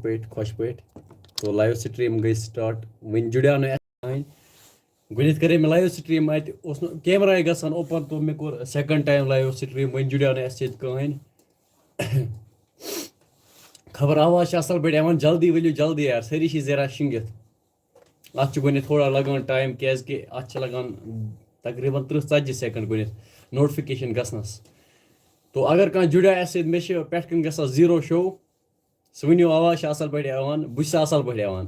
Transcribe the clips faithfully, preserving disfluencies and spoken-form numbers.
پٲٹھۍ، خۄش پٲٹھۍ۔ تو live stream گٔے start۔ وۄنۍ جُڑیو نہٕ اَسہِ کٕہٕنۍ۔ گۄڈٕنٮ۪تھ کَرے مےٚ live stream، اَتہِ اوس نہٕ camera یہِ گژھان open، تو مےٚ کوٚر second time live stream۔ وۄنۍ جُڑیو نہٕ اَسہِ سۭتۍ کٕہٕنۍ۔ خبر آواز چھِ اَصٕل پٲٹھۍ یِوان؟ جلدی ؤلِو، جلدی یار، سٲری چھِ زیرا شِنٛگِتھ۔ اَتھ چھُ گۄڈٕنٮ۪تھ تھوڑا لَگان time، کیٛازِکہِ اَتھ چھِ لَگان تقریٖباً تٕرٛہ ژَتجی second گۄڈٕنٮ۪تھ notification گژھنَس۔ تو اگر کانٛہہ جُڑیو اَسہِ سۭتۍ، مےٚ چھِ پٮ۪ٹھ کَنۍ گژھان zero show۔ سُہ ؤنِو، آواز چھِ اَصٕل پٲٹھۍ یِوان؟ بہٕ چھُسا اَصٕل پٲٹھۍ یِوان؟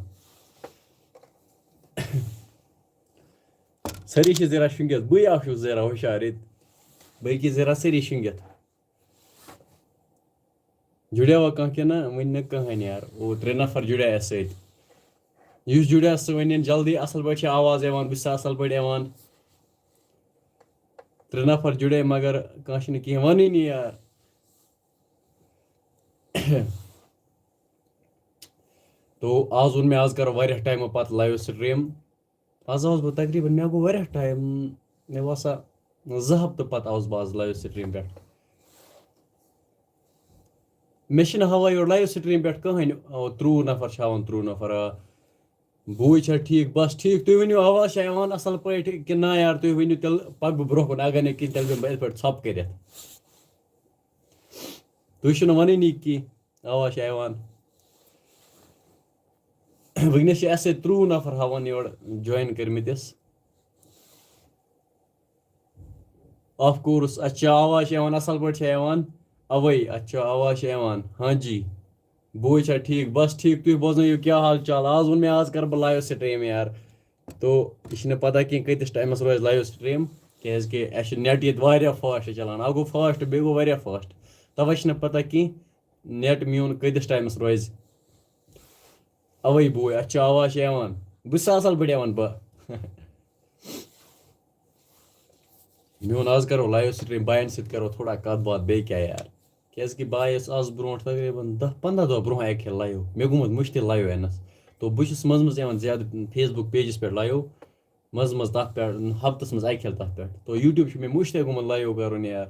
سٲری چھِ زیرا شِنٛگِتھ، بٕے اَکھ چھُس زیرا ہُشار ییٚتہِ، باقٕے زیرا سٲری شِنٛگِتھ۔ جُڑیوا کانٛہہ کِنہٕ نہ؟ وٕنہِ نہٕ کٕہٕنۍ یار۔ او، ترٛےٚ نفر جُڑے اَسہِ سۭتۍ۔ یُس جُڑیو سُہ ؤنِن جلدی، اَصٕل پٲٹھۍ چھِ آواز یِوان، بہٕ چھُسا اَصٕل پٲٹھۍ یِوان؟ ترٛےٚ نفر جُڑے مگر کانٛہہ چھُنہٕ کِہیٖنۍ وَنٲنی یار۔ تو آز ووٚن مےٚ، آز کَرو واریاہ ٹایمہٕ پَتہٕ live stream۔ آز آوُس بہٕ تقریٖباً، مےٚ گوٚو واریاہ ٹایم، مےٚ باسان زٕ ہفتہٕ پَتہٕ آوُس بہٕ آز live stream پٮ۪ٹھ۔ مےٚ چھِنہٕ ہاوان یورٕ live stream پٮ۪ٹھ کٕہٕنۍ، او، ترٛوٚوُہ نفر چھِ ہاوان، ترٛوٚوُہ نفر، آ۔ بوے چھا ٹھیٖک؟ بس ٹھیٖک، تُہۍ ؤنِو، آواز چھا یِوان اَصٕل پٲٹھۍ کِنہٕ نہ یار؟ تُہۍ ؤنِو، تیٚلہِ پَکہٕ بہٕ برٛونٛہہ کُن، اگر نہٕ کِہیٖنۍ، تیٚلہِ بیٚہمہٕ بہٕ یِتھ پٲٹھۍ ژھۄپہٕ کٔرِتھ۔ تُہۍ چھِو نہٕ وَنٲنی کینٛہہ، آواز چھا یِوان؟ وٕنکیٚنَس چھِ اَسہِ سۭتۍ ترٛوٚوُہ نفر ہاوان یورٕ join کٔرمٕتِس۔ Of course، اَتھ چھِ آواز چھِ یِوان، اَصٕل پٲٹھۍ چھِ یِوان۔ اَوَے، اَتھ چھِ آواز چھِ یِوان۔ ہاں جی، بوے چھا ٹھیٖک؟ بس ٹھیٖک، تُہۍ بوزنٲیِو کیٛاہ حال چال۔ آز ووٚن مےٚ، آز کَرٕ بہٕ live stream یار۔ تو یہِ چھِنہٕ پَتہ کینٛہہ کۭتِس ٹایمَس روزِ live stream، کیٛازِکہِ اَسہِ چھُ net ییٚتہِ واریاہ fast چَلان۔ اَکھ گوٚو fast، بیٚیہِ گوٚو واریاہ fast۔ تَوَے چھِنہٕ پَتہ کینٛہہ net میون کۭتِس ٹایمَس روزِ۔ اَوَے بوے، اَتھ چھِ آواز چھِ یِوان۔ بہٕ چھُس اَصٕل پٲٹھۍ یِوان، بہٕ۔ میون آز کَرو live stream، بایَن سۭتۍ کَرو تھوڑا کَتھ باتھ، بیٚیہِ کیٛاہ یار۔ کیٛازِکہِ بہٕ آیَس آز برونٛٹھ تقریٖباً دَہ پنٛداہ دۄہ برونٛہہ اَکہِ لَٹہِ live۔ مےٚ گوٚمُت مُشکِل live یِنَس۔ تو بہٕ چھُس منٛزٕ منٛزٕ یِوان زیادٕ Facebook pageس پٮ۪ٹھ live۔ منٛزٕ منٛزٕ تَتھ پٮ۪ٹھ، ہفتَس منٛز اَکہِ لَٹہِ تَتھ پٮ۪ٹھ۔ تو YouTube چھُ مےٚ مُشتاق گوٚمُت live کَرُن یار۔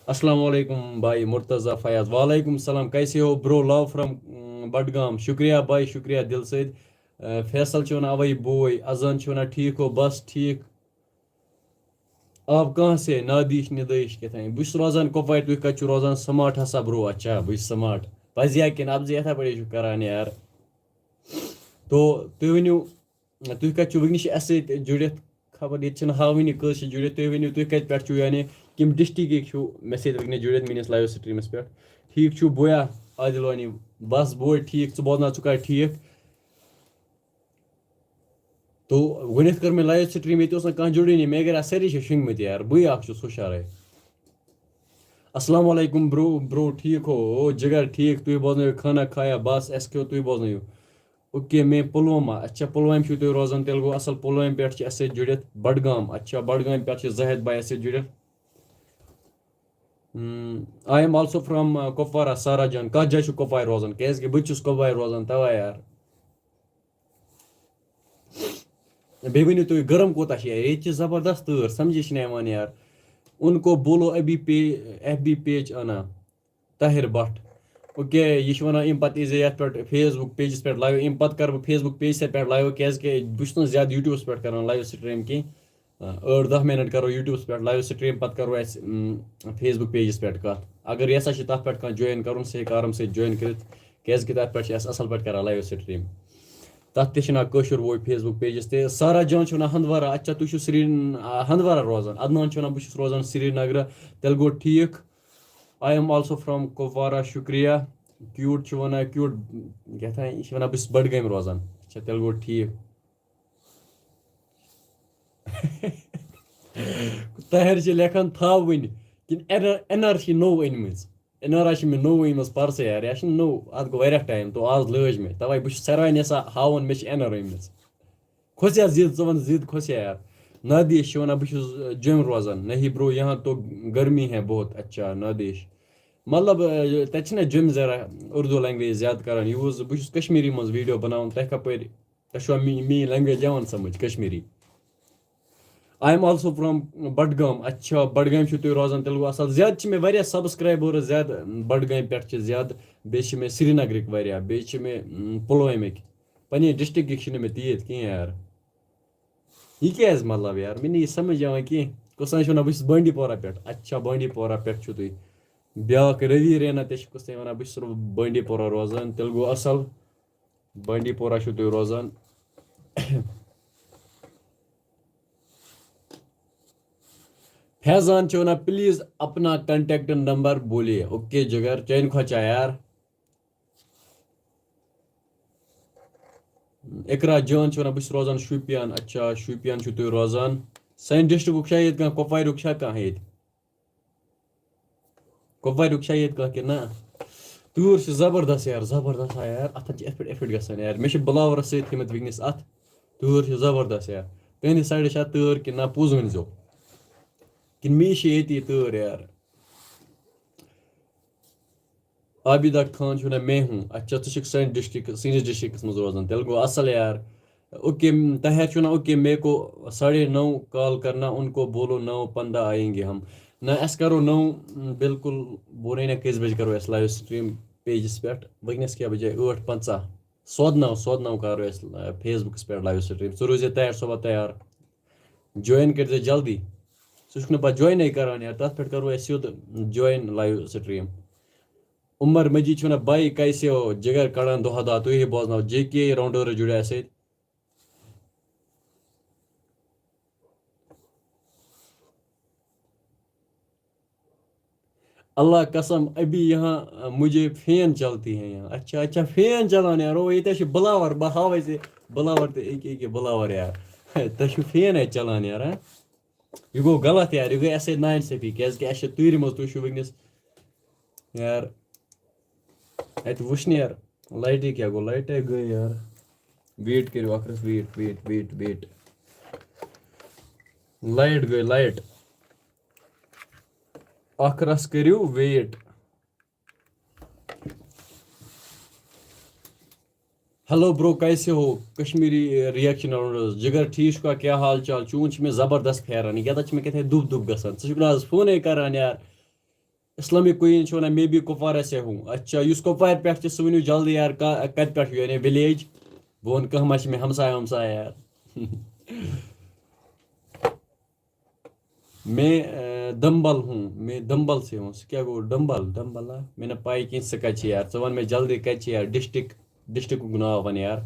السلام علیکم بھائی مرتضی فیاض۔ وعلیکم السلام، کیسے ہو bro؟ Love from، اۭں، بڈگام۔ شُکریہ بھائی، شُکریہ دِل سۭتۍ۔ اۭں، فیصل چھُ وَنان، اَوَے بوے۔ اذان چھُ وَنان، ٹھیٖک ہو؟ بس ٹھیٖک۔ آپ کہاں سے؟ نادیش، ندیش کیٛاہ تام۔ بہٕ چھُس روزان کۄپوارِ، تُہۍ کَتہِ چھِو روزان؟ Smart ہسا bro۔ اچھا، بہٕ چھُس smart۔ پَزِ یا کِنہٕ اَپزِ یِتھَے پٲٹھۍ چھُ کَران یار۔ تو تُہۍ ؤنِو، تُہۍ کَتہِ چھِو وٕنہِ چھِ اَسہِ سۭتۍ جُڑِتھ؟ خبر ییٚتہِ چھِنہٕ ہاوٲنی کٲنٛسہِ چھِ جُڑِتھ۔ تُہۍ ؤنِو، تُہۍ کَتہِ پٮ۪ٹھ چھِو، یعنی کَمہِ ڈِسٹِرٛکٕکۍ چھِو مےٚ سۭتۍ وٕنکیٚنَس جُڑِتھ میٛٲنِس live streamس پٮ۪ٹھ؟ ٹھیٖک چھُو بویا عادل وانی؟ بَس بوے ٹھیٖک، ژٕ بوزناو ژٕ کَتہِ ٹھیٖک؟ تو گۄڈٕنٮ۪تھ کٔر مےٚ live stream، ییٚتہِ اوس نہٕ کانٛہہ جُڑٲنی، مےٚ گٔے سٲری چھِ شِنٛگمٕتۍ یار، بٕے اَکھ چھُس ہُشارَے۔ السلام علیکم bro، bro ٹھیٖک ہو؟ او جگر ٹھیٖک، تُہۍ بوزنٲیِو کھانا کھایا؟ بَس اَسہِ کھیوٚو، تُہۍ بوزنٲیِو۔ اوکے، میں پُلوامہ۔ اچھا، پُلوامہِ چھِو تُہۍ روزان، تیٚلہِ گوٚو اَصٕل۔ پُلوامہِ پٮ۪ٹھ چھِ اَسہِ سۭتۍ جُڑِتھ بڈگام۔ اچھا، بڈگامہِ پٮ۪ٹھ چھِ زاہد بھائی اَسہِ سۭتۍ جُڑِتھ۔ I am also from، آ، کۄپوارہ، سارا جان۔ کَتھ جایہِ چھُ کۄپوارِ روزان؟ کیٛازِکہِ بہٕ تہِ چھُس کۄپوارِ روزان، تَوَے یار۔ بیٚیہِ ؤنِو تُہۍ، گرم کوٗتاہ چھُ ییٚتہِ؟ ییٚتہِ چھِ زبردست تۭر، سَمجھی چھِنہٕ یِوان یار۔ ان کو بولو ابھی پے-، ایف بی پیج آنا۔ طاہر بٹ۔ اوکے، یہِ چھُ وَنان، اَمہِ پَتہٕ یی زِ یَتھ پٮ۪ٹھ Facebook pageس پٮ۪ٹھ live، اَمہِ پَتہٕ کَرٕ بہٕ Facebook pageس پٮ۪ٹھ live، کیٛازِکہِ بہٕ چھُس نہٕ زیادٕ YouTubeس پٮ۪ٹھ کَران live stream کینٛہہ۔ آ، ٲٹھ دَہ minute کَرو YouTubeس پٮ۪ٹھ live stream، پَتہٕ کَرو اَسہِ، اۭں، Facebook pageس پٮ۪ٹھ کَتھ۔ اگر یَژھان چھِ تَتھ پٮ۪ٹھ کانٛہہ join کَرُن، سُہ ہیٚکہِ آرام سۭتۍ join کٔرِتھ، کیٛازِکہِ تَتھ پٮ۪ٹھ چھِ اَسہِ اَصٕل پٲٹھۍ کَران live stream۔ تَتھ تہِ چھِ ناو کٲشُر بوے Facebook pageس تہِ۔ سارا جان چھِ وَنان ہَنٛدوارہ، اچھا، تُہۍ چھِو سری-، آ، ہَنٛدوارہ روزان۔ عدنان چھِ وَنان، بہٕ چھُس روزان سرینگرٕ، تیٚلہِ گوٚو ٹھیٖک۔ I am also from Kupwara, شُکریہ۔ Cute چھُ وَنان، cute کیٛاہ تام، یہِ چھِ وَنان، بہٕ چھُس بڈگامہِ روزان۔ اچھا، تیٚلہِ گوٚو ٹھیٖک۔ طاہر چھِ لیکھان، تھاو وٕنہِ، کِنہٕ اٮ۪ن آر، اٮ۪ن آر چھِ نوٚو أنمٕژ؟ اٮ۪ن آر آی چھِ مےٚ نوٚو أنمٕژ پَرسٕے یار، یا چھِنہٕ نوٚو، اَتھ گوٚو واریاہ ٹایم، تو آز لٲج مےٚ، تَوَے بہٕ چھُس سارنٕے یَژھان ہاوُن، مےٚ چھِ اٮ۪ن آر أنمٕژ۔ کھوٚس یا ضد، ژٕ وَن ضد کھوٚس یا یار۔ نادیش چھِ وَنان، بہٕ چھُس، آ، جوٚمہِ روزان۔ نہیں bro، یہاں تو گرمی ہے بہت۔ اچھا، نادیش۔ مطلب، آ، تَتہِ چھِنہ جوٚمہِ ذرا اُردو language زیادٕ کَران use۔ بہٕ چھُس کشمیٖری منٛز video بَناوان، تۄہہِ کَپٲرۍ، تۄہہِ چھُوا می-، میٛٲنۍ language یِوان سَمٕجھ Kashmiri? I am also from Badgam. اچھا، بڈگام چھِو تُہۍ روزان، تیٚلہِ گوٚو اَصٕل. زیادٕ چھِ مےٚ واریاہ subscribers، زیادٕ بڈگامہِ پٮ۪ٹھ چھِ زیادٕ، بیٚیہِ چھِ مےٚ سرینگرٕکۍ واریاہ، بیٚیہِ چھِ مےٚ، م، پُلوٲمِکۍ. پنٕنہِ districtٕکۍ چھِنہٕ مےٚ تیٖتۍ کینٛہہ یار. یہِ کیٛازِ مطلب یار؟ مےٚ نہٕ یہِ سمجھ یِوان کینٛہہ. کُس تام چھِ وَنان، "بہٕ چھُس بانڈی پورہ پٮ۪ٹھ." اچھا، بانڈی پورہ پٮ۪ٹھ چھِو تُہۍ. بیٛاکھ روی رینا تہِ چھِ کُس تام وَنان، "بہٕ چھُس صرف بانڈی پورہ روزان"، تیٚلہِ گوٚو اَصٕل. بانڈی پورہ چھِو تُہۍ روزان. فیضان چھِ وَنان، "پلیز اپنا کانٹیکٹ نمبر بولیے۔" اوکے جگر، چٲنۍ خۄچا یار. اقرا جان چھِ وَنان، "بہٕ چھُس روزان شوپیان۔" اچھا، شوپیان چھِو تُہۍ روزان. سانہِ ڈسٹرکُک چھا ییٚتہِ کانٛہہ، کۄپواریُک چھا کانٛہہ ییٚتہِ؟ کۄپواریُک چھا ییٚتہِ کانٛہہ کِنہٕ نہ؟ تۭر چھِ زبردست یار، زبردست آ یار، اَتھَن چھِ یِتھ پٲٹھۍ effect گژھان یار. مےٚ چھِ بٕلاوَرَس سۭتۍ تھٲیمٕتۍ وٕنکیٚنَس اَتھ. تۭر چھِ زبردست یار. تُہٕنٛدِ سایڈٕ چھا تۭر کِنہٕ نہ؟ پوٚز ؤنۍزیو. کِنہٕ مے چھِ ییٚتی تۭر یار؟ عابدہ خان چھُ وَنان، "میں ہوں۔" اچھا، ژٕ چھُکھ سانہِ ڈسٹرکٹ، سٲنِس ڈسٹرکٹس منٛز روزان، تیٚلہِ گوٚو اَصٕل یار. اوکے، طاہر چھُ وَنان، "اوکے، میرے کو ساڑھے نو کال کرنا، ان کو بولو نو پندہ آئیں گے ہم۔" نہ، اَسہِ کرو نو، بالکل، بہٕ وَنے نہ کٔژِ بجہِ کرو اَسہِ live stream pageس پٮ۪ٹھ، وٕنکیٚنَس کیٛاہ بجے؟ ٲٹھ پنٛژاہ، سواد نو، سواد نو کرو أسۍ، آ، Facebookس پٮ۪ٹھ live stream۔ ژٕ روٗزِ طاہر صٲبہ تیار، join کٔرۍزِ جلدی۔ ژٕ چھُکھ نہٕ پَتہٕ joinے کران یار، تَتھ پٮ۪ٹھ کرو أسۍ سیوٚد join live stream۔ عمر مجید چھُ وَنان، "بھائی کیسے ہو؟" جگر کڑان دۄہ دۄہ، تُہۍ ہے بوزناو جے کے راؤنڈٲرٕس جُڑے اَسہِ سۭتۍ۔ اللہ قسم، ابھی یہاں مجھے فین چلتی ہے یہاں۔ اچھا، اچھا، فین چلان یار، او، ییٚتہِ چھِ بلاور، بہٕ ہاوَے ژےٚ بلاور تہٕ أکہِ، أکہِ بلاور یار۔ تۄہہِ چھُو فین اَتہِ چلان یار، ہاں؟ یہِ گوٚو غلط یار، یہِ گٔے اَسہِ سۭتۍ نااِنصٲفی، کیٛازِکہِ اَسہِ چھِ تۭرِ منٛز، تُہۍ چھِو وٕنکیٚنَس یار، اَتہِ وٕچھنہٕ یار، لایٹہِ کیٛاہ گوٚو؟ لایٹے گٔے یار۔ Wait کٔرِو اَکھ رَژھ، wait، wait، wait، wait۔ Light گٔے، لایٹ۔ اَکھ رَژھ کٔرِو wait۔ Hello bro، کیسے ہو؟ Kashmiri reaction round۔ جگر ٹھیٖک چھُکھا؟ کیٛاہ حال چال؟ چون چھُ مےٚ زبردست پھیران۔ یَتَتھ چھِ مےٚ کیٛاہ تھام دُب دُب گژھان۔ ژٕ چھُکھ نہٕ آز فونٕے کران یار۔ اسلامک کوئین چھُ وَنان، "میں بھی کپوارہ سے ہوں۔" اچھا، یُس کۄپوارِ پٮ۪ٹھ چھُ، سُہ ؤنِو جلدی یار، کا-، کَتہِ پٮ۪ٹھ چھُ، یعنی village؟ بہٕ وَنہٕ، کانٛہہ ما چھِ مےٚ ہمساے ومساے یار۔ میں، اے، دمبل ہوں، میں دمبل سے ہوں۔ سُہ کیٛاہ گوٚو؟ ڈمبل، ڈمبل ہا؟ مےٚ نہ پَے کینٛہہ، سُہ کَتہِ چھِ یار؟ ژٕ وَن مےٚ جلدی، کَتہِ چھِ یار؟ ڈسٹرکٹ، ڈسٹرکُک ناو وَن یار۔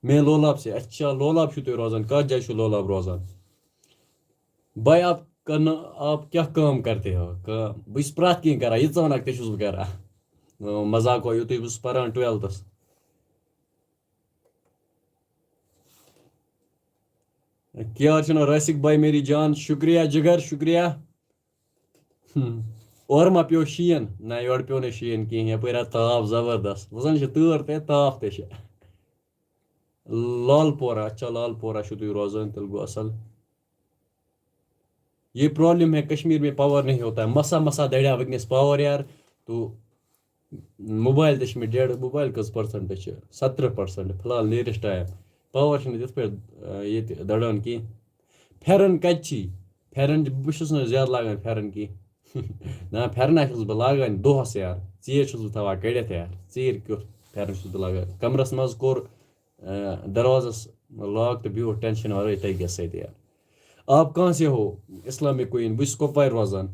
میں لولاب سے۔ اچھا، لولاب چھِو تُہۍ روزان؟ کَتھ جایہِ چھُو لولاب روزان؟ بھائی، آپ کا نا-، آپ کیا کام کرتے ہو؟ کٲم؟ بہٕ چھُس پرٛٮ۪تھ کینٛہہ کران، یہِ ژٕ وَنکھ، تہِ چھُس بہٕ کران۔ اۭں، مزاق گوٚو، یُتھُے بہٕ چھُس پَران twelfthس۔ کیٛاہ چھُنہٕ راسِک بھائی میری جان؟ شُکریہ جِگر، شُکریہ۔ ہم۔ اورٕ ما پیوٚو شیٖن؟ نہ، یورٕ پیوٚو نہٕ شیٖن کِہیٖنۍ، یَپٲرۍ آو تاپھ زبردست۔ وۄنۍ زَن چھِ تۭر تہِ، تاپھ تہِ چھِ۔ لال پورہ، اچھا، لال پورہ چھِو تُہۍ روزان، تیٚلہِ گوٚو اَصٕل۔ یہ پرابلم ہے، کشمیر میں پاور نہیں ہوتا ہے۔ مسا مسا دَریا وٕنکیٚنَس پاور یار، تو موبایل تہِ چھِ مےٚ dead۔ موبایل کٔژ percent چھِ؟ سترٕہ percent فی الحال، nearest time۔ پاور چھِنہٕ تِتھ پٲٹھۍ، آ، ییٚتہِ دَران کینٛہہ۔ پھٮ۪رن کَتہِ چھی؟ پھٮ۪رن چھِ، بہٕ چھُس نہٕ زیادٕ لاگان پھٮ۪رن کینٛہہ۔ نہ، پھٮ۪رن ہا چھُس بہٕ لاگان دۄہَس یار، ژیٖرۍ چھُس بہٕ تھاوان کٔڑِتھ یار، ژیٖرۍ کیُتھ پھٮ۪رن چھُس بہٕ لاگان؟ کمرَس منٛز کوٚر، آ، دروازَس lock تہٕ بِہُس tension ورٲے تٔکِس سۭتۍ یار۔ آپ کہاں سے ہو؟ اسلامک کوئین، بہٕ چھُس کۄپوارِ روزان۔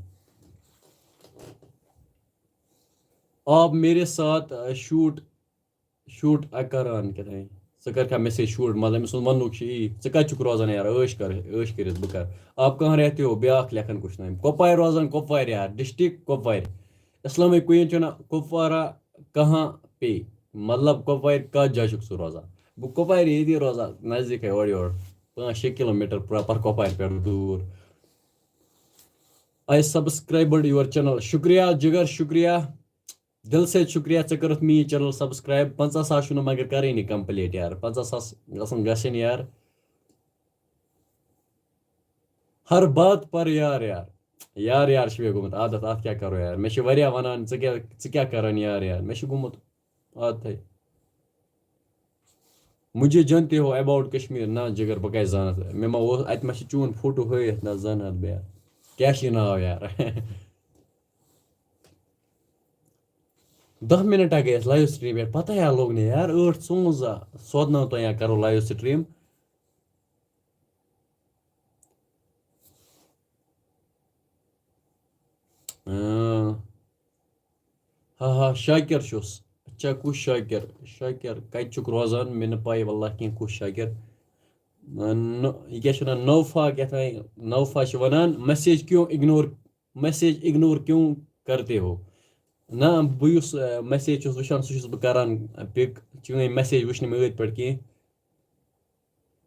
آپ میرے ساتھ، آ، shoot، shoot اَ کران کیٛاہ تام۔ ژٕ کَرکھا مےٚ سۭتۍ shoot؟ مطلب، أمۍ سُنٛد وَننُک چھُ یی، ژٕ کَتہِ چھُکھ روزان یار؟ عٲش کَر، عٲش کٔرِتھ بہٕ کَرٕ۔ آپ کہاں رہتے ہو؟ بیٛاکھ لیکھان question۔ کۄپوارِ روزان، کۄپوارِ یار، district کۄپوارِ۔ اسلامک کوئین چھُ وَنان، کۄپوارہ کہاں پے؟ مطلب، کۄپوارِ کَتھ جایہِ چھُکھ ژٕ روزان؟ بہٕ کۄپوارِ ییٚتی روزان، نزدیٖکھٕے، اورٕ یور، پانٛژھ شےٚ kilometre proper کۄپوارِ پٮ۪ٹھ دوٗر۔ I subscribed your channel۔ شُکریہ جِگر، شُکریہ۔ دِل سے شُکریہ، ژےٚ کٔرٕتھ میٛٲنۍ channel subscribe۔ پنٛژاہ ساس چھُنہٕ مگر کَرٲنی complete یار۔ پنٛژاہ ساس گژھن گژھٕنۍ یار۔ ہر بات پر یار یار۔ یار یار چھُ مےٚ گوٚمُت عادت، اَتھ کیٛاہ کَرو یار؟ مےٚ چھِ واریاہ وَنان، "ژٕ کیٛاہ، ژٕ کیٛاہ کَران یار یار؟" مےٚ چھُ گوٚمُت عادتھٕے۔ مجھے جانتے ہو اباؤٹ کشمیر؟ نہ جگر، بہٕ کَتہِ زانَتھ؟ مےٚ ما اوس، اَتہِ ما چھِ چون فوٹو ہٲیِتھ؟ نہ زانَتھ بہٕ یار۔ کیٛاہ چھِ یہِ ناو یار؟ دَہ مِنَٹ ہا گٔے اَسہِ لایِو سٹریٖم پٮ۪ٹھ، پَتہٕ ہا لوٚگ نہٕ یار، ٲٹھ ژوٚوُہ سوتناو تۄہہِ یا کَرو لایِو سٹریٖم۔ اۭں۔ ہا ہا، شاکر چھُس۔ اچھا، کُس شاکر؟ شاکر کَتہِ چھُکھ روزان؟ مےٚ نہٕ پَے واللہ کینٛہہ کُس شاکر۔ اۭں، نہ، یہِ کیٛاہ چھِ وَنان؟ نوفا کیٛاہ تام، نوفا چھِ وَنان، "میسیج کیوں اگنور، میسیج اگنور کیوں کرتے ہو؟" نہ، بہٕ یُس، اَ، میسیج چھُس وٕچھان، سُہ چھُس بہٕ کران پِک۔ چٲنۍ میسیج وٕچھ نہٕ مےٚ أتھۍ پٮ۪ٹھ کینٛہہ۔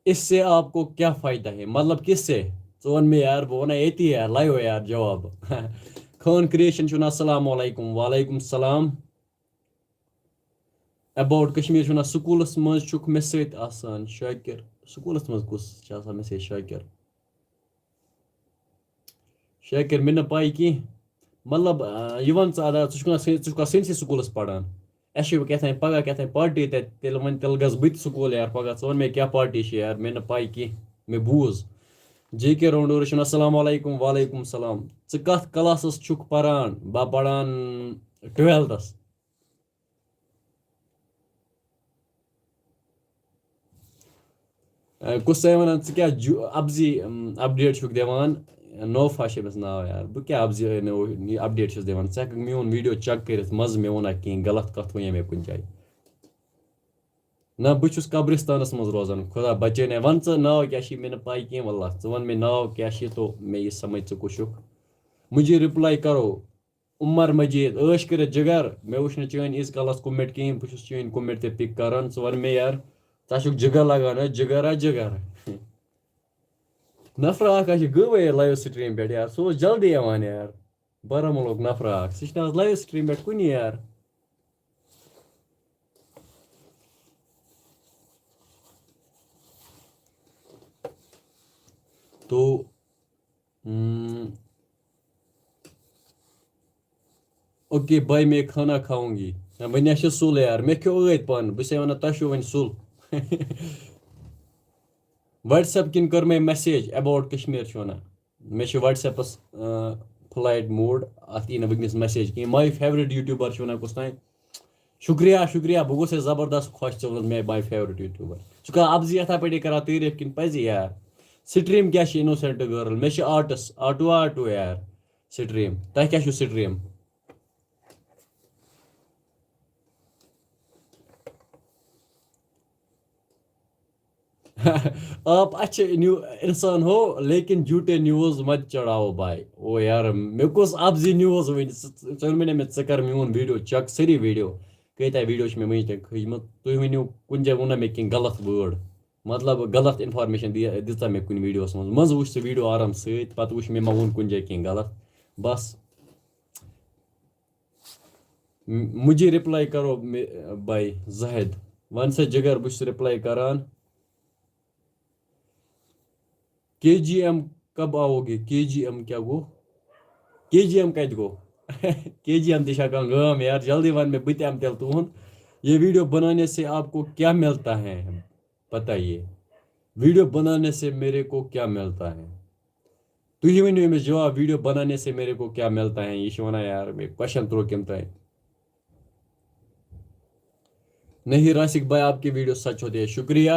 اس سے آپ کو کیا فائدہ ہے؟ مطلب کس سے؟ ژٕ وَن مےٚ یار، بہٕ وَنَے ییٚتی یار، لایِو یار جواب۔ خان کریشن چھُ وَنان، "السلام علیکم۔" وعلیکم السلام۔ اباؤٹ کشمیر چھُ وَنان، "سکوٗلَس منٛز چھُکھ مےٚ سۭتۍ آسان شاکر۔" سکوٗلَس منٛز کُس چھُ آسان مےٚ سۭتۍ شاکر؟ شاکر، مےٚ نہٕ پَے کینٛہہ۔ مطلب، آ، یہِ وَن ژٕ اَدا، ژٕ چھُکھ نا سٲنۍ، ژٕ چھُکھ نا سٲنۍسٕے سکوٗلَس پَران؟ اَسہِ چھِ کیٛاہ تام پَگاہ کیٛاہ تام پارٹی تَتہِ، تیٚلہِ وَنہِ، تیٚلہِ گژھٕ بہٕ تہِ سکوٗل یار پَگاہ۔ ژٕ وَن مےٚ کیٛاہ پارٹی چھِ یار، مےٚ نہٕ پَے کینٛہہ، مےٚ بوٗز۔ جے کے راوُنٛڈورٕ چھُ وَنان، "السلام علیکم۔" وعلیکم السلام۔ ژٕ کَتھ کلاسَس چھُکھ پَران؟ بہٕ پَران ٹُوٮ۪لتھَس۔ اے، کُس تام وَنان، "ژٕ کیٛاہ جو-، اَپزی، اَم، اَپڈیٹ چھُکھ دِوان؟" نوفا چھُ أمِس ناو یار۔ بہٕ کیٛاہ اَپزی، اے، نو-، یہِ اَپڈیٹ چھُس دِوان؟ ژٕ ہٮ۪کَکھ میون ویٖڈیو چیک کٔرِتھ، منٛزٕ مےٚ ووٚنا کینٛہہ غلط کَتھ وَنے مےٚ کُنہِ جایہِ؟ نہ، بہٕ چھُس قبرستانَس منٛز روزان، خدا بچٲیِن۔ وَن ژٕ ناو کیٛاہ چھِ، مےٚ نہٕ پَے کینٛہہ، واللہ۔ ژٕ وَن مےٚ ناو کیٛاہ چھِ، تو مےٚ یہِ سَمٕجھ ژٕ کُس چھُکھ۔ مجھے رِپلاے کرو۔ عمر مجید، عٲش کٔرِتھ جِگر، مےٚ وٕچھ نہٕ چٲنۍ ییٖژ کالَس کومٮ۪نٹ کِہیٖنۍ، بہٕ چھُس چٲنۍ کومٮ۪نٹ تہِ پِک کران۔ ژٕ وَن مےٚ یار، ژےٚ چھُکھ جِگر لگان، ہا جِگر، ہا جِگر۔ نفرا اکھ ہا چھِ گٲوٕے لایِو سٹریٖم پٮ۪ٹھ یار، سُہ اوس جلدی یِوان یار۔ بارہمولہُک نفرا اکھ، سُہ چھُنہٕ آز لایِو سٹریٖم پٮ۪ٹھ کُنہِ یار۔ تو ہم، اوکے بھائی، میں کھانا کھاؤں گی۔ نہ، وۄنۍ ہا چھُ سُل یار، مےٚ کھیوٚو ٲدۍ پانہٕ، بہٕ چھُسے وَنان تۄہہِ چھُو وۄنۍ سُل۔ WhatsApp کِنۍ کٔر مےٚ message about کشمیر چھُ وَنان۔ مےٚ چھُ WhatsApp-س، آ، flight mode، اَتھ یی نہٕ وٕنکیٚنَس message کِہیٖنۍ۔ My favourite YouTuber چھُ وَنان کُس تام۔ شُکریہ، شُکریہ، بہٕ گوٚوُس ہے زبردست خۄش، ژٕ ووٚنُتھ مےٚ my favourite YouTuber۔ ژٕ کَر اَپزِ یَتھا پٲٹھی کَران تعریٖف کِنہٕ پَزِ یار؟ سٹریٖم کیٛاہ چھِ innocent girl؟ مےٚ چھِ آرٹس، آٹو آٹو یار سٹریٖم۔ تۄہہِ کیٛاہ چھُو سٹریٖم؟ آپ اچھے نیو-، انسان ہو، لیکن جھوٹے نیوز مت چڑھاؤ بھائی۔ او یار، مےٚ کُس اَپزِ نیوز ؤنۍ؟ ژٕ، ژٕ، ژٕ وَن مےٚ، مےٚ ژٕ کَر میون ویٖڈیو چیک، سٲری ویٖڈیو۔ کۭتیٛاہ ویٖڈیو چھِ مےٚ وٕنہِ تام کھٔتۍ مٕتۍ؟ تُہۍ ؤنِو کُنہِ جایہِ ووٚنا مےٚ کینٛہہ غلط word، مطلب غلط information دِ-، دِژا مےٚ کُنہِ ویٖڈیوَس منٛز؟ منٛزٕ وٕچھ ژٕ ویٖڈیو آرام سۭتۍ، پَتہٕ وٕچھ مےٚ ما ووٚن کُنہِ جایہِ کینٛہہ غلط۔ بس۔ م-، مجھے رِپلاے کرو مے-، بھائی زاہد۔ وَن سا جِگر، بہٕ چھُس رِپلاے کران۔ کے جی ایم کب آوو گے؟ کے جی ایم کیٛاہ گوٚو؟ کے جی ایم کَتہِ گوٚو؟ کے جی ایم تہِ چھا کانٛہہ گام یار؟ جلدی وَن مےٚ، بہٕ تہِ اَمہٕ تیٚلہِ تُہُنٛد۔ یہ ویڈیو بنانے سے آپ کو کیا ملتا ہے؟ بتائیے، ویڈیو بنانے سے میرے کو کیا ملتا ہے؟ تُہی ؤنِو أمِس جواب، ویڈیو بنانے سے میرے کو کیا ملتا ہے؟ یہِ چھِ وَنان یار، مےٚ کوسچن ترٛوو کٔمۍ تام۔ نہیں راسک بھائی، آپ کے ویڈیو سچ ہوتے ہیں، شکریہ۔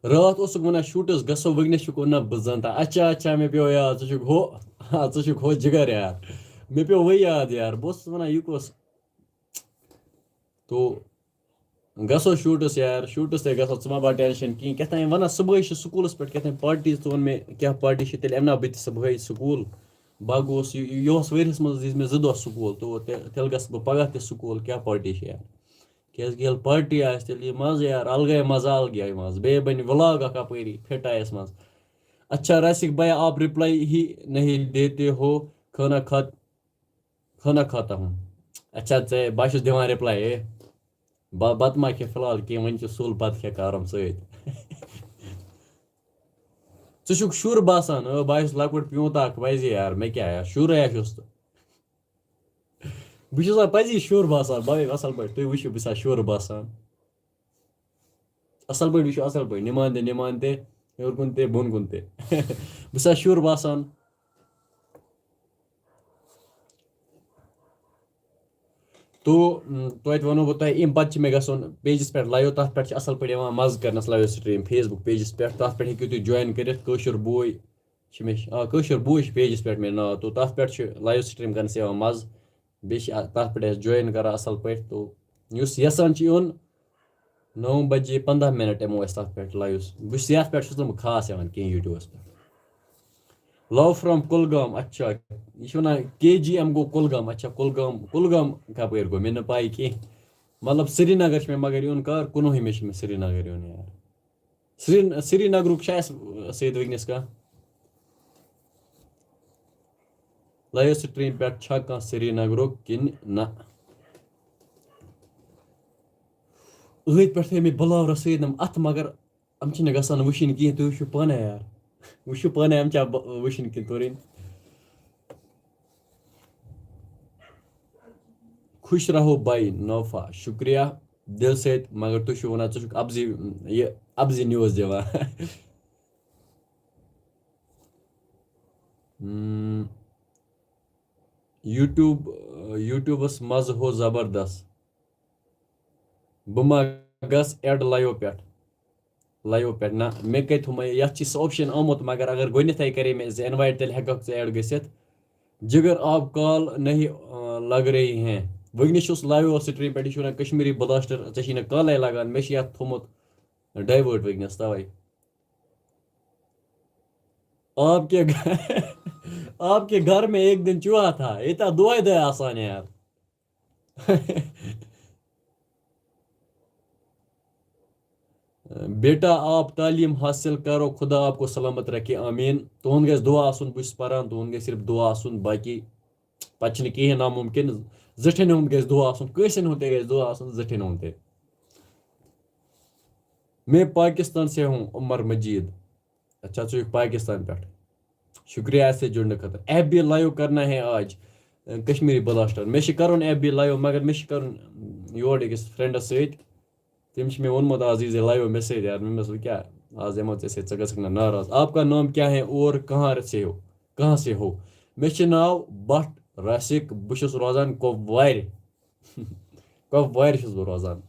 راتھ اوسُکھ وَنان شوٗٹَس گژھو، وٕنکیٚنَس چھُکھ وَنان بہٕ زَن تہٕ۔ اچھا، اچھا، مےٚ پیوٚو یاد، ژٕ چھُکھ ہُہ، ہا، ژٕ چھُکھ ہُہ جِگر یار۔ مےٚ پیوٚو وۄنۍ یاد یار، بہٕ اوسُس وَنان یہِ کُس۔ تو گژھو شوٗٹَس یار، شوٗٹَس تہِ گژھو، ژٕ مہ بَر ٹٮ۪نشَن کِہیٖنۍ۔ کیٛاہ تام وَنان، صُبحٲے چھِ سکوٗلَس پٮ۪ٹھ کیٛاہ تام پارٹی، ژٕ وَن مےٚ کیٛاہ پارٹی چھِ، تیٚلہِ اَنہٕ نا بہٕ تہِ صُبحٲے سکوٗل۔ بہٕ گوس یہِ، یہِ، یہِ اوس ؤریَس منٛز دِتۍ مےٚ زٕ دۄہ سکوٗل، تو تہِ-، تیٚلہِ گژھٕ بہٕ پَگاہ تہِ سکوٗل، کیٛاہ پارٹی چھِ یار؟ کیٛازِکہِ ییٚلہِ پارٹی آسہِ، تیٚلہِ یہِ مَزٕ یار، اَلگٕے مَزٕ، اَلگٕے مَزٕ۔ بیٚیہِ بَنہِ وِلاگ اَکھ اَپٲری فِٹ آیَس منٛز۔ اچھا راسک بھائی، آپ رِپلاے ہی نہیں دیتے ہو، کھانا کھا-، کھانا کھاتا ہوں۔ اچھا، ژےٚ، بہٕ ہا چھُس دِوان رِپلاے، اے، بہ-، بَتہٕ ما کھےٚ فی الحال کینٛہہ، وۄنۍ چھُ سُل بَتہٕ کھےٚ کَرُن سۭتۍ۔ ژٕ چھُکھ شُر باسان۔ او، بہٕ ہا چھُس لۄکُٹ پیوٗنٛت اکھ، ویسے یار، مےٚ کیٛاہ یار، شُرے ہا چھُس تہٕ۔ بہٕ چھُس آ پَزی شُر باسان، بہٕ ہا اَصٕل پٲٹھۍ، تُہۍ وٕچھِو، بہٕ چھُسا شُر باسان۔ اَصٕل پٲٹھۍ وٕچھِو، اَصٕل پٲٹھۍ، نِمان تہِ، نِمان تہِ، ہیوٚر کُن تہِ، بۄن کُن تہِ۔ بہٕ چھُسا شُر باسان؟ تو، م، توتہِ وَنو بہٕ تۄہہِ، اَمہِ پَتہٕ چھِ مےٚ گژھُن pageس پٮ۪ٹھ live، تَتھ پٮ۪ٹھ چھِ اَصٕل پٲٹھۍ یِوان مَزٕ کَرنَس live stream Facebook pageس پٮ۪ٹھ، تَتھ پٮ۪ٹھ ہیٚکِو تُہۍ join کٔرِتھ، کٲشُر بوے چھِ مےٚ، آ، کٲشُر بوے چھِ pageس پٮ۪ٹھ مےٚ ناو، تو تَتھ پٮ۪ٹھ چھُ live stream کَرنَس یِوان مَزٕ، بیٚیہِ چھِ اَ-، تَتھ پٮ۪ٹھ اَسہِ join کَران اَصٕل پٲٹھۍ، تو یُس یَژھان چھُ یُن، نَو بجے پنٛداہ مِنَٹ یِمو أسۍ تَتھ پٮ۪ٹھ live۔ بہٕ چھُس یَتھ پٮ۪ٹھ چھُس نہٕ بہٕ خاص یِوان کِہیٖنۍ YouTubeس پٮ۪ٹھ۔ Love from کُلگام، اچھا، یہِ چھِ وَنان کے جی ایم گوٚو کُلگام، اچھا، کُلگام، کُلگام کَپٲرۍ گوٚو؟ مےٚ نہٕ پَے کینٛہہ۔ مطلب، سرینگر چھِ مےٚ مگر یُن کَر، کُنوُہمہِ چھِ مےٚ سرینگر یُن یار۔ سری-، سرینگرُک چھُ اَسہِ سۭتۍ وٕنکیٚنَس کانٛہہ؟ Live stream پٮ۪ٹھ چھا کانٛہہ سرینگرُک کِنہٕ نہ؟ أتھۍ پٮ۪ٹھ تھٲے مےٚ بلاورَس سۭتۍ یِم اَتھٕ، مگر یِم چھِنہٕ گژھان وٕچھِنۍ کِہیٖنۍ۔ تُہۍ وٕچھِو پانَے یار، وٕچھِو پانَے یِم چھا ب-، وٕچھِنۍ کِنہٕ تُرٕنۍ۔ خوش رہو بھائی نوفا، شُکریہ دِل سۭتۍ، مگر تُہۍ چھِو وَنان ژٕ چھُکھ اَپزِ، یہِ اَپزِ news دِوان۔ ہم، YouTube، YouTubeس مَزٕ ہو زبردست۔ بہٕ ما گژھ add live پٮ۪ٹھ؟ Live پٮ۪ٹھ نہ، مےٚ کَتہِ تھوٚو مےٚ، یَتھ چھِ سُہ option آمُت، مگر اگر گۄڈٕنٮ۪تھٕے کَرے مےٚ زِ invite، تیٚلہِ ہٮ۪کَکھ ژٕ add گٔژھِتھ۔ جگر، آپ call نہیں، آ، لگ رہی ہیں۔ وٕنکیٚنَس چھُس live stream پٮ۪ٹھ، یہِ چھُ وَنان کشمیٖری بلاسٹر، ژےٚ چھی نہٕ کالے لگان، مےٚ چھِ یَتھ تھوٚمُت divert وٕنکیٚنَس تَوَے۔ آپ کے گھر، آپ کے گھر میں ایک دن چوہا تھا، ییٚتہِ آ دۄہَے دۄہَے آسان یار۔ بیٹا، آپ تعلیم حاصل کرو، خدا آپ کو سلامت رکھے، آمین۔ تُہُنٛد گژھِ دُعا آسُن، بہٕ چھُس پران، تُہُنٛد گژھِ صرف دُعا آسُن، باقی پتہٕ چھُنہٕ کِہیٖنۍ نامُمکِن۔ زِٹھٮ۪ن ہُنٛد گژھِ دُعا آسُن، کٲنٛسہِ ہُنٛد تہِ گژھِ دُعا آسُن، زِٹھٮ۪ن ہُنٛد تہِ۔ میں پاکستان سے ہوں، عمر مجید۔ اچھا، ژٕ چھُکھ پاکستان پٮ۪ٹھ۔ شُکریہ اَسہِ سۭتۍ جُڑنہٕ خٲطرٕ۔ ایف بی لایِو کرنا ہے آج، اَ، کشمیٖری بلاسٹر۔ مےٚ چھِ کَرُن ایف بی لایِو، مگر مےٚ چھِ کَرُن یورٕ أکِس فرٛٮ۪نٛڈَس سۭتۍ۔ تٔمۍ چھِ مےٚ ووٚنمُت آز یی زِ لایِو مےٚ سۭتۍ یار۔ مےٚ دوٚپمَس، "وۄنۍ کیٛاہ، آز یِمو ژےٚ سۭتۍ، ژٕ گژھکھ نہٕ ناراض۔ آپ کا نام کیا ہے اور کہاں سے ہو، کہاں سے ہو؟" مےٚ چھِ ناو بٹ راسِک، بہٕ چھُس روزان کۄپوارِ۔ کۄپوارِ چھُس بہٕ روزان۔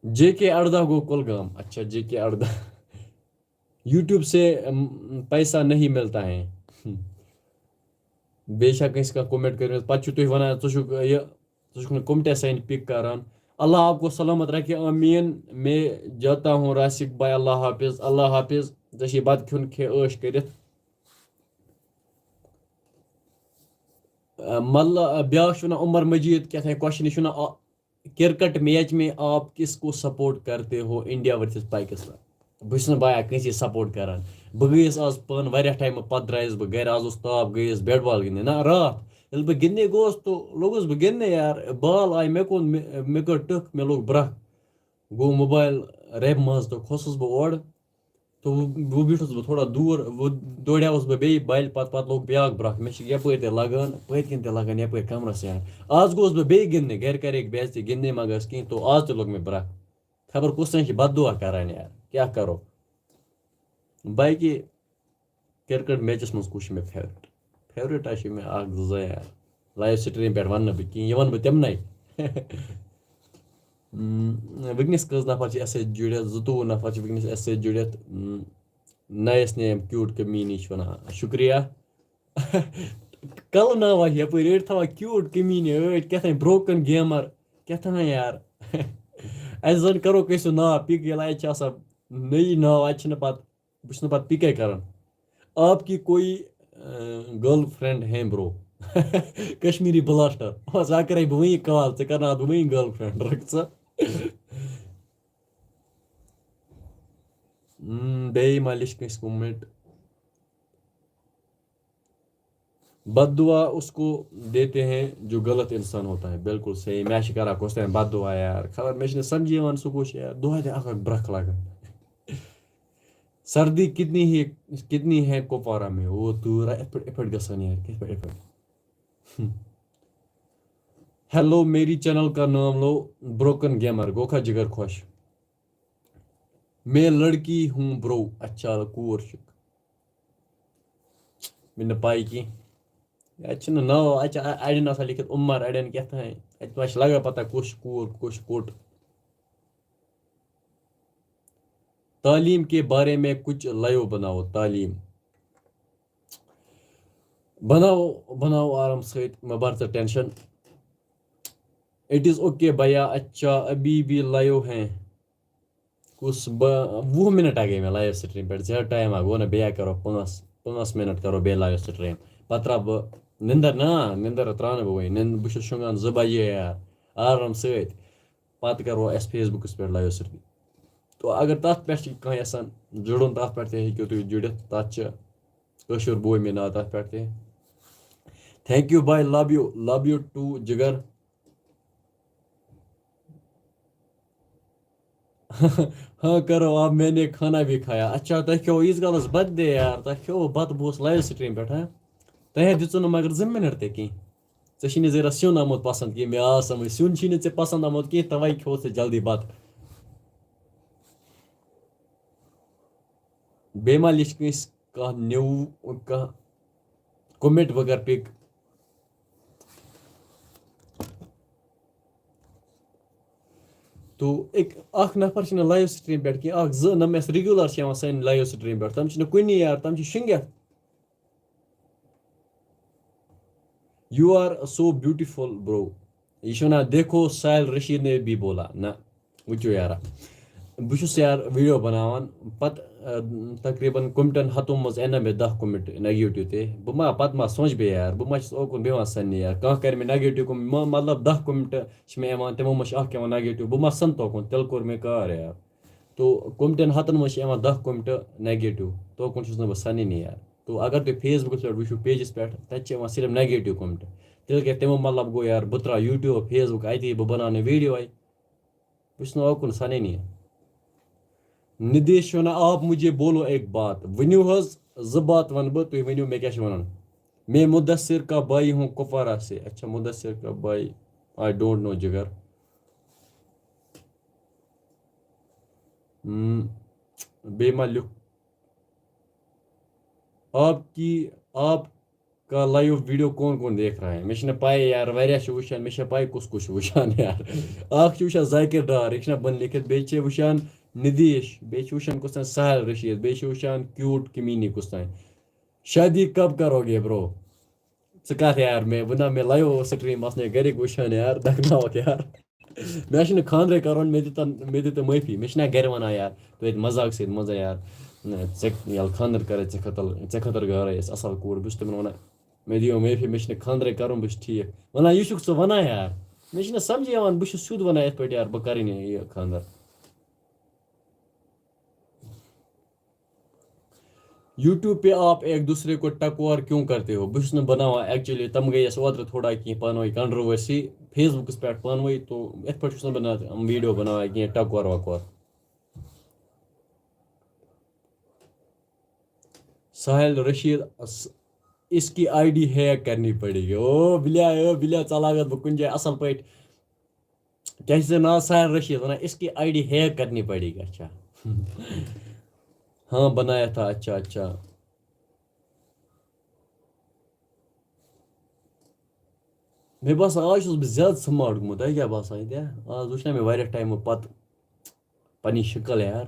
جے کے اردہ گوٚو کۄلگام۔ اچھا، جے کے اردہ۔ YouTube سے، ام، پیسہ نہیں ملتا ہے۔ بیٚیہِ چھا کٲنٛسہِ کانٛہہ comment کٔرمٕژ؟ پتہٕ چھِو تُہۍ وَنان، ژٕ چھُکھ یہِ، ژٕ چھُکھ نہٕ comment سانہِ pick کران۔ اللہ آپ کو سلامت رکھے، آمین۔ میں جاتا ہوں راسِک بھائی، اللہ حافظ، اللہ حافظ۔ ژےٚ چھے بتہٕ کھیوٚن، کھے عٲش کٔرِتھ۔ اَ، مطلب، بیٛاکھ چھُ وَنان عمر مجید کیٛاہ تام question، یہِ چھُ وَنان، آ، کرکٹ میچ میں آپ کس کو سپورٹ کرتے ہو، انڈیا ورسز پاکستان؟ بہٕ چھُس نہٕ بایا کٲنٛسے سپورٹ کران۔ بہٕ گٔیَس آز پانہٕ واریاہ ٹایمہٕ پتہٕ درٛایَس بہٕ گرِ، آز اوس تاپھ، گٔیَس بیٹ بال گِنٛدنہِ۔ نہ، راتھ ییٚلہِ بہٕ گِنٛدنہِ گوس تہٕ لوٚگُس بہٕ گِنٛدنہِ یار، بال آیہِ مےٚ کُن، مےٚ، مےٚ کٔر ٹٕکھ، مےٚ لوٚگ برٛکھ۔ گوٚو موبایل ریبہِ منٛز تہٕ کھوٚسُس بہٕ اورٕ۔ تہٕ وۄنۍ، وۄنۍ بیوٗٹھُس بہٕ تھوڑا دوٗر، وۄنۍ دوریوس بہٕ بیٚیہِ بَلہِ پَتہٕ، پَتہٕ لوٚگ بیٛاکھ برٛکھ۔ مےٚ چھِ یَپٲرۍ تہِ لَگان، پٔتۍ کِنۍ تہِ لَگان، یَپٲرۍ کَمرَس یَتھ۔ آز گوٚوُس بہٕ بیٚیہِ گِنٛدنہِ، گَرِ کَرٮ۪کھ بے عزتی، گِنٛدنہِ ما گژھ کِہیٖنۍ، تو آز تہِ لوٚگ مےٚ برٛکھ۔ خبر کُس تام چھِ بد دُعا کَران یار، کیٛاہ کَرو؟ باقی کرکٹ میچس منٛز کُس چھُ مےٚ favourite؟ Favourite ہا چھُ مےٚ اکھ زٕ یار۔ Live stream پٮ۪ٹھ وَنہٕ نہٕ بہٕ کِہیٖنۍ، یہِ وَنہٕ بہٕ تِمنٕے۔ اۭں، وٕنکیٚنَس کٔژ نفر چھِ اَسہِ سۭتۍ جُڑِتھ؟ زٕتووُہ نفر چھِ وٕنکیٚنَس اَسہِ سۭتۍ جُڑِتھ۔ اۭں، nice name، cute کمیٖنی چھِ وَنان۔ شُکریہ۔ کَلہٕ ناو آسہِ یَپٲرۍ أڑۍ تھاوان cute کمیٖنی، أڑۍ کیٛاہ تام broken gamer، کیٛاہ تام یار۔ اَسہِ زَن کَرو کٲنٛسہِ ہُنٛد ناو pick، ییٚلہِ اَتہِ چھِ آسان نٔیی ناو، اَتہِ چھِنہٕ پَتہٕ بہٕ چھُس نہٕ پَتہٕ pick اے کران۔ آپ کی کوئی، اۭں، girlfriend ہے bro؟ کشمیٖری بلاسٹر۔ سۄ کرے بہٕ وٕنی call، ژےٚ کرناوَتھ بہٕ وٕنی girlfriend، رُک ژٕ۔ اۭں، بیٚیہِ ما لیٚچھ کٲنٛسہِ comment؟ بد دعا اس کو دیتے ہیں جو غلط انسان ہوتا ہے۔ بالکل صحیح۔ مےٚ چھِ کران کۄس تام بد دعا یار۔ خبر مےٚ چھِنہٕ سمجھی یِوان سُہ کُس چھُ یار۔ دۄہَے دۄہَے اَکھ اَکھ برٛکھ لگان۔ سردی کتنی ہے، کتنی ہے کپوارہ میں؟ وہ تور ہے، یِتھ پٲٹھۍ، یِتھ پٲٹھۍ گژھان یار، یِتھ پٲٹھۍ، یِتھ پٲٹھۍ۔ ہیلو، میری چینل کا نام لو، بروکن گیمر، گوکھا جگر خوش۔ میں لڑکی ہوں برو۔ اچھا، کوٗر چھُکھ۔ مےٚ نہٕ پَے کینٛہہ۔ اَتہِ چھُنہٕ ناو، اَتہِ چھِ اَ-، اَڑٮ۪ن آسان لیکھِتھ عمر، اَڑٮ۪ن کیٛاہ تام۔ اَتہِ ما چھِ لگان پتہ کُس چھُ کوٗر، کُس چھُ کوٚٹ۔ تعلیم کے بارے میں کچھ لایو بناؤ، تعلیم۔ بناؤ، بناؤ آرام سۭتۍ، مہ بر ژٕ ٹینشن۔ It is okay بھیا، اچھا ابھی بھی لایو ہیں۔ کُس بہٕ، وُہ منٹ آ گٔے مےٚ لایو سٹریم پٮ۪ٹھ، زیادٕ ٹایم آ گوٚو نہٕ، بیٚیہِ آ کرو پانٛژھ، پانٛژھ منٹ کرو بیٚیہِ لایو سٹریم۔ پتہٕ ترٛاوٕ بہٕ نِندر، نہ، نِندر ترٛاونہٕ بہٕ وۄنۍ، نِند-، بہٕ چھُس شۄنٛگان زٕ بجے یار، آرام سۭتۍ۔ پتہٕ کرو أسۍ فیس بُکس پٮ۪ٹھ لایو سٹریم۔ تو اگر تتھ پٮ۪ٹھ چھِ کانٛہہ یژھان جُڑُن، تتھ پٮ۪ٹھ تہِ ہیٚکِو تُہۍ جُڑِتھ، تتھ چھِ کٲشُر بوے مےٚ ناو تتھ پٮ۪ٹھ تہِ۔ Thank you bhai, love you, love you too جگر۔ ہاں کرو، اب میں نے کھانا بھی کھایا۔ اچھا، تۄہہِ کھیوٚو ییٖتِس کالس بتہٕ دے یار، تۄہہِ کھیوٚو بتہٕ، بہٕ اوسُس لایو سٹریم پٮ۪ٹھ، ہاں؟ تۄہہِ ہا دِژوٕ نہٕ مگر زٕ منٹ تہِ کینٛہہ۔ ژےٚ چھُے نہٕ ذرا سیُن آمُت پسنٛد کینٛہہ، مےٚ آو سمجھ، سیُن چھُے نہٕ ژےٚ پسنٛد آمُت کینٛہہ، توے کھیوٚو ژےٚ جلدی بتہٕ۔ بیٚیہِ ما لیٚچھ کٲنٛسہِ کانٛہہ نِو، کانٛہہ کومنٹ وغٲر پِک۔ تو اک، اکھ نفر چھُنہٕ لایو سٹریم پٮ۪ٹھ کینٛہہ، اکھ زٕ نہ مےٚ ریگولر چھِ یِوان سانہِ لایو سٹریم پٮ۪ٹھ، تِم چھِنہٕ کُنی یار، تِم چھِ شِنٛگِتھ۔ You are so beautiful bro۔ یہِ چھُ وَنان، دیکھو ساحل رشید نے بھی بولا۔ نہ، وٕچھِو یارا، بہٕ چھُس یار ویٖڈیو بَناوان، پَتہٕ، آ، تقریٖباً کومنٹَن ہَتو منٛز اَنہِ نہ مےٚ دَہ کومنٹ نگیٹِو تہِ۔ بہٕ ما، پَتہٕ ما سونٛچہٕ بہٕ یار، بہٕ ما چھُس اوکُن بیٚہوان سَننہِ یار، کانٛہہ کَرِ مےٚ نگیٹِو کومنٹ، ما-، مطلب، دَہ کومنٹ چھِ مےٚ یِوان، تِمو منٛز چھِ اَکھ یِوان نگیٹِو، بہٕ ما سَنہٕ توکُن، تیٚلہِ کوٚر مےٚ کار یار۔ تو کومنٹَن ہَتَن منٛز چھِ یِوان دَہ کومنٹ نگیٹِو، توکُن چھُس نہٕ بہٕ سَنٲنی یار۔ تو اگر تُہۍ فیس بُکَس پٮ۪ٹھ وٕچھِو، پیجَس پٮ۪ٹھ، تَتہِ چھِ یِوان صرف نگیٹِو کومنٹ۔ تیٚلہِ کیٛاہ تَمیُک مطلب گوٚو یار، بہٕ ترٛاوٕ یوٗٹیوب، فیس بُک اَتی، بہٕ بَناونہٕ ویٖڈیو اَتہِ۔ بہٕ چھُس نہٕ اوکُن سَنٲنی۔ ندیش چھُ وَنان، آپ مجھے بولو ایک بات، ؤنِو حظ، زٕ باتہٕ وَنہٕ بہٕ، تُہۍ ؤنِو مےٚ کیٛاہ چھِ وَنُن۔ میں مدثر کا بھائی ہوں کپوارہ سے۔ اچھا، مدثر کا بھائی، I don't know جگر۔ ہم، بیٚیہِ ما لیوٚکھ؟ آپ کی، آپ کا لائیو ویڈیو کون کون دیکھ رہا ہے؟ مےٚ چھِنہٕ پَے یار، واریاہ چھِ وٕچھان، مےٚ چھےٚ پَے کُس کُس چھُ وٕچھان یار۔ اَکھ چھُ وٕچھان ذاکر ڈار، یہِ چھُنہ بۄنہٕ لیکھِتھ، بیٚیہِ چھِ وٕچھان ندیش، بیٚیہِ چھِ وٕچھان کُس تام ساحل رشیٖد، بیٚیہِ چھِ وٕچھان کیوٗٹ کمیٖنی کُس تام۔ شادی کب کروگے برو؟ ژٕ کَتھ یار، مےٚ وَنا مےٚ لایو سٹریم آسنے گَرِکۍ وٕچھان یار، دَکناوَکھ یار۔ مےٚ چھُنہٕ خانٛدرے کَرُن، مےٚ دِتَن، مےٚ دِتہٕ معٲفی۔ مےٚ چھِنہ گَرِ وَنان یار، توتہِ مَزاق سۭتۍ منٛزَے یار، ژےٚ ییٚلہِ خانٛدَر کَرَے ژےٚ خٲطرٕ، ژےٚ خٲطرٕ گٔرے اَسہِ اَصٕل کوٗر۔ بہٕ چھُس تِمَن وَنان، مےٚ دِیِو معٲفی، مےٚ چھِنہٕ خانٛدرے کَرُن، بہٕ چھُس ٹھیٖک۔ وَنان، یہِ چھُکھ ژٕ وَنان یار؟ مےٚ چھِنہٕ سَمجھی یِوان، بہٕ چھُس سیوٚد وَنان یِتھ پٲٹھۍ یار، بہٕ کَرٕے نہٕ یہِ خانٛدَر۔ YouTube پہ آپ ایک دوسرے کو ٹکور کیوں کرتے ہو؟ بہٕ چھُس نہٕ بناوان، actually تِم گٔے اَسہِ اوترٕ تھوڑا کینٛہہ پانہٕ ؤنۍ controversy Facebook پٮ۪ٹھ پانہٕ ؤنۍ، تو یِتھ پٲٹھۍ چھُس نہٕ بہٕ نہ ویٖڈیو بناوان کینٛہہ ٹکور وکور۔ ساحل رشید، اس، اس کی آئی ڈی ہیک کرنی پڑے گی۔ او بِلیا، او بِلیا، ژٕ لاگَتھ بہٕ کُنہِ جایہِ اَصٕل پٲٹھۍ۔ کیا ہے ناو ساحل رشید، ونان اس کی آئی ڈی ہیک کرنی پڑے گی۔ اچھا۔ ہاں، بنایا تھا۔ اچھا، اچھا۔ مےٚ باسان، آز چھُس بہٕ زیادٕ سمارٹ گوٚمُت۔ تۄہہِ کیٛاہ باسان یہِ تہِ؟ آز وٕچھ نہ مےٚ واریاہ ٹایمہٕ پتہٕ پنٕنۍ شکل یار۔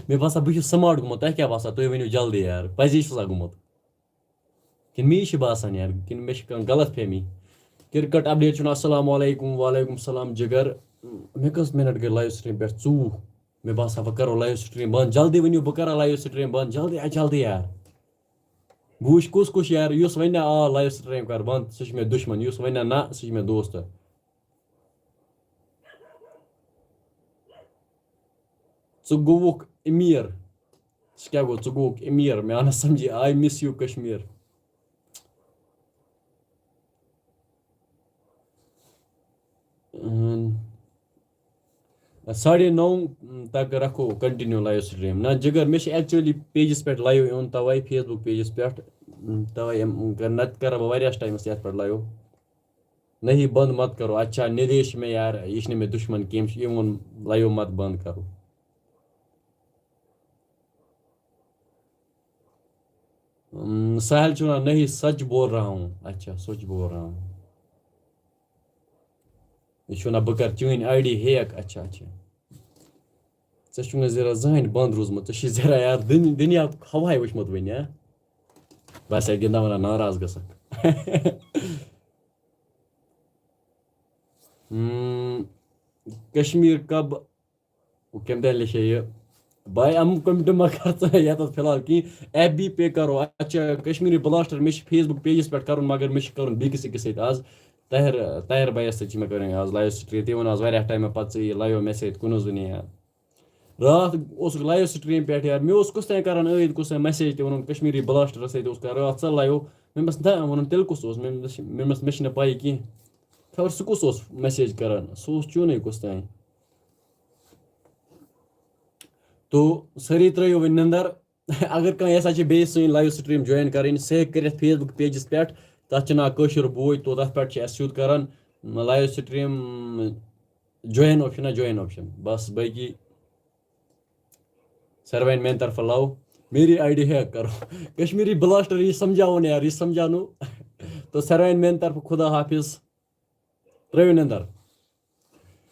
مےٚ باسان، بہٕ چھُس سمارٹ گوٚمُت۔ تۄہہِ کیٛاہ باسان؟ تُہۍ ؤنِو جلدی یار، پزی چھُسا گوٚمُت؟ کِنہٕ مے چھُ باسان یار، کِنہٕ مےٚ چھِ کانٛہہ غلط فہمی؟ کرکٹ اپڈیٹ چھُنہٕ۔ السلام علیکم، وعلیکم السلام جگر۔ مےٚ کٔژ منٹ گٔے لایو سٹریم پٮ۪ٹھ؟ ژوٚوُہ۔ مےٚ باسان، بہٕ کرو لایو سٹریم بند۔ جلدی ؤنِو، بہٕ کرا لایو سٹریم بند۔ جلدی، آ، جلدی یار۔ بہٕ وٕچھ کُس کُس یار، یُس وَنہِ نہ، آ، لایو سٹریم کر بند، سُہ چھُ مےٚ دُشمن۔ یُس وَنہِ نہ، نہ، سُہ چھُ مےٚ دوست۔ ژٕ گوٚوُکھ أمیٖر۔ سُہ کیٛاہ گوٚو؟ ژٕ گوٚوُکھ أمیٖر۔ مےٚ آو نہٕ سمجھی۔ I miss you Kashmir. اہن۔ ساڑھے نو تک رکھو continue live stream. نہ جگر، مےٚ چھِ actually pageس پٮ۪ٹھ live یُن، تَوَے Facebook pageس پٮ۪ٹھ، تَوَے یِم کر-، نَتہٕ کَرٕ بہٕ واریاہَس ٹایمَس یَتھ پٮ۪ٹھ live. نہیں، بند مت کرو. اچھا، ندیش میں یار، یہ چھُنہٕ مےٚ دشمن کینٛہہ، یہِ ووٚن live مت بند کرو. اۭں، ساحل چھُ وَنان، نہیں، سچ بول رہا ہوں. اچھا، سچ بول رہا ہوں. یہِ چھُ وَنان، بہٕ کَرٕ چٲنۍ آی ڈی hack. اچھا، اچھا. ژےٚ چھُنہٕ زیرا زٕہٕنۍ بنٛد روٗزمُت، ژےٚ چھُے زیرا یار دُنۍ-، دُنیاہُک ہوہَے وٕچھمُت وٕنہِ، ہا؟ بہٕ ہسا گِنٛدان وَنان ناراض گژھکھ. ہم، کشمیر کب، کٔمۍ تام لیٚچھے یہِ؟ بھائی، یِم comment مہ کر ژٕ یَتَس فی الحال کِہیٖنۍ. ایف بی پے کرو. اچھا، کشمیری بلاسٹر، مےٚ چھُ Facebook pageس پٮ۪ٹھ کرُن، مگر مےٚ چھُ کرُن بیٚکِس أکِس سۭتۍ آز. طاہر، طاہر بھایَس سۭتۍ چھِ مےٚ کَرٕنۍ آز live stream. تٔمۍ ووٚن آز واریاہ ٹایمہٕ پَتہٕ ژٕ یہِ live مےٚ سۭتۍ کُنُے زوٚن یار. راتھ اوسُکھ live stream پٮ۪ٹھ یار، مےٚ اوس کُس تام کران عٲید، کُس تام message تہِ ووٚنُن کشمیری بلاسٹرَس سۭتۍ اوس کران راتھ ژٕ live. مےٚ دوٚپمَس، نہ، ووٚنُن، تیٚلہِ کُس اوس؟ مےٚ دوٚپمَس، مےٚ دوٚپمَس، مےٚ چھِنہٕ پَیی کینٛہہ. خبر سُہ کُس اوس message کران، سُہ اوس چونُے کُس تام. تو سٲری ترٲیِو وۄنۍ نِندر۔ اگر کانٛہہ یژھان چھِ بیٚیہِ سٲنۍ live stream join کرٕنۍ، سُہ ہیٚکہِ کٔرِتھ Facebook pageس پٮ۪ٹھ۔ تَتھ چھِ ناو کٲشُر بوے، تو تَتھ پٮ۪ٹھ چھِ اَسہِ سیوٚد کران live stream join option، نہ join option۔ بس باقی ساروین میانہِ طرفہٕ love۔ میری آی ڈی hack کرو۔ کشمیری بلاسٹر، یہِ سمجھاوُن یار، یہِ سمجھاونو۔ تو ساروین میانہِ طرفہٕ خدا حافظ۔ ترٲیِو نِندر۔